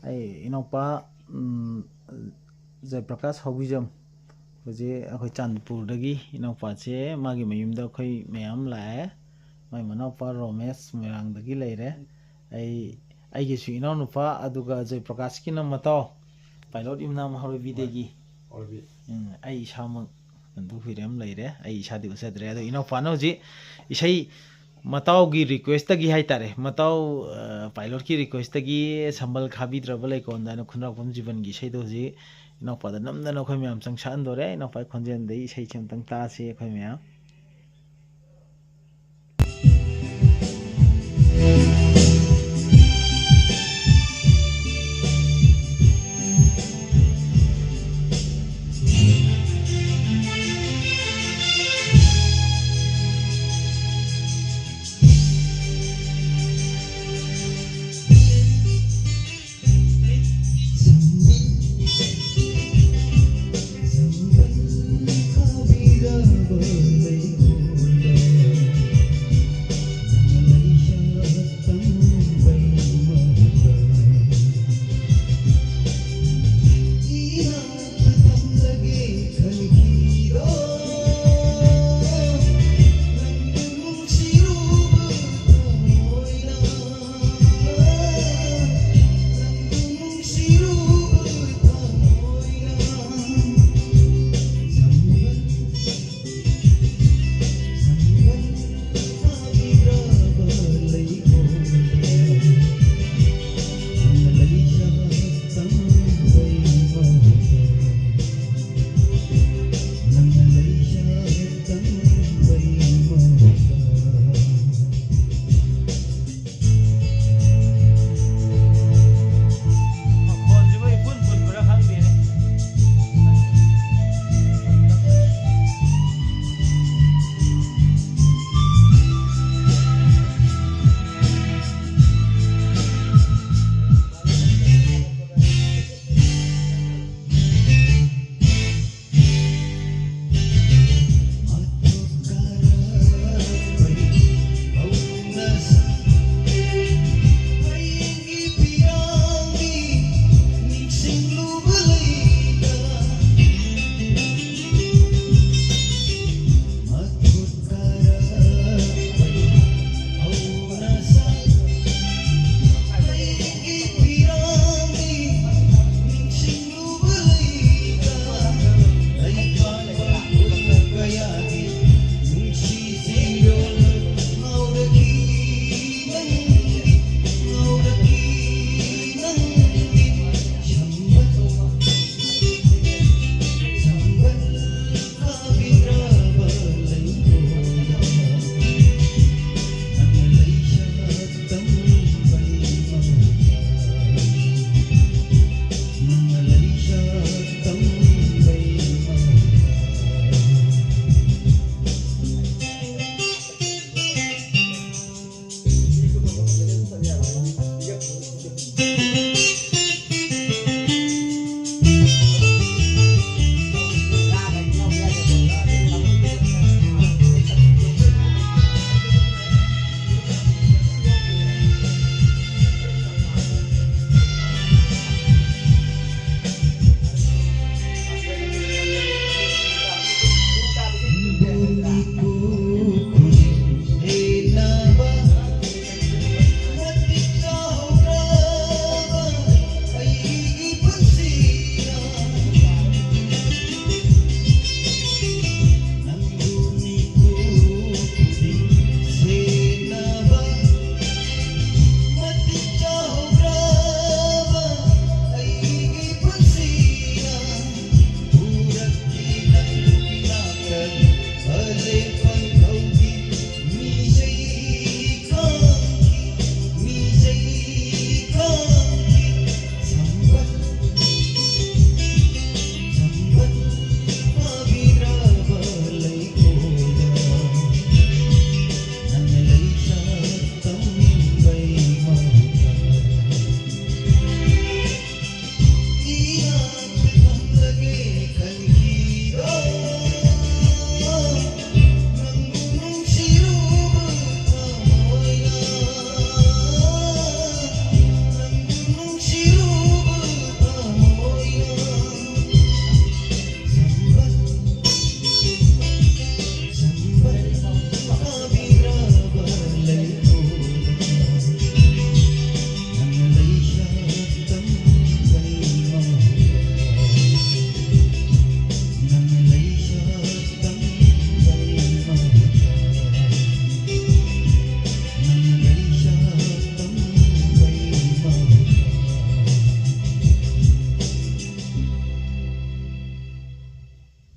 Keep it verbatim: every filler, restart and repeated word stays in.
ꯑꯩ ꯏꯅꯥꯎꯄꯥ, ꯎꯝ, ꯖꯌꯄ꯭ꯔꯀꯥꯁ ꯍꯧꯕꯤꯖꯝ, ꯍꯧꯖꯤꯛ ꯑꯩꯈꯣꯏ ꯆꯥꯟꯗꯤꯄꯨꯔꯗꯒꯤ ꯏꯅꯥꯎꯄꯥꯁꯦ, ꯃꯥꯒꯤ ꯃꯌꯨꯝꯗ ꯑꯩꯈꯣꯏ ꯃꯌꯥꯝ ꯂꯥꯛꯑꯦ꯫ ꯃꯥꯏ ꯃꯅꯥꯎꯄꯥ ꯔꯣꯃꯦꯁ ꯃꯣꯏꯔꯥꯡꯗꯒꯤ ꯂꯩꯔꯦ꯫ ꯑꯩ, ꯑꯩꯒꯤꯁꯨ ꯏꯅꯥꯎꯅꯨꯄꯥ, ꯑꯗꯨꯒ ꯖꯌꯄ꯭ꯔꯀꯥꯁꯀꯤꯅ ꯃꯇꯥꯎ, ꯄꯥꯏꯂꯣꯠ ꯏꯝꯅꯥꯝ ꯍꯥꯎꯔꯩꯕꯤꯗꯒꯤ꯫ ꯎꯝ, ꯑꯩ ꯏꯁꯥꯃꯛ ꯀꯟꯗꯨ ꯍꯨꯏꯔꯦꯝ ꯂꯩꯔꯦ꯫ ꯑꯩ ꯏꯁꯥꯗꯤ ꯎꯠꯆꯗ꯭ꯔꯦ꯫ ꯑꯗꯣ ꯏꯅꯥꯎꯄꯥꯅ ꯍꯧꯖꯤꯛ ꯏꯁꯩ ꯃꯇꯥꯎꯒꯤ request ꯇꯒꯤ ꯍꯥꯏꯇꯥꯔꯦ, ꯃꯇꯥꯎ, ꯑ, ꯄꯥꯏꯂꯣꯠꯀꯤ request ꯇꯒꯤ ꯁꯝꯕꯜ ꯈꯥꯕꯤꯗ꯭ꯔꯕ ꯂꯩꯀꯣꯟꯗ ꯍꯥꯏꯅ ꯈꯨꯟꯗ꯭ꯔꯥꯛꯄꯝ ꯖꯤꯕꯟꯒꯤ ꯏꯁꯩꯗꯣ ꯍꯧꯖꯤꯛ ꯏꯅꯥꯎꯄꯥꯗ ꯅꯝꯗꯅ ꯑꯩꯈꯣꯏ ꯃꯌꯥꯝ ꯆꯪꯁꯛꯍꯟꯗꯣꯔꯦ꯫ ꯏꯅꯥꯎꯄꯥꯒꯤ ꯈꯣꯟꯖꯦꯜꯗ ꯏꯁꯩꯁꯦ ꯑꯝꯇꯪ ꯇꯥꯁꯤ ꯑꯩꯈꯣꯏ ꯃꯌꯥꯝ꯫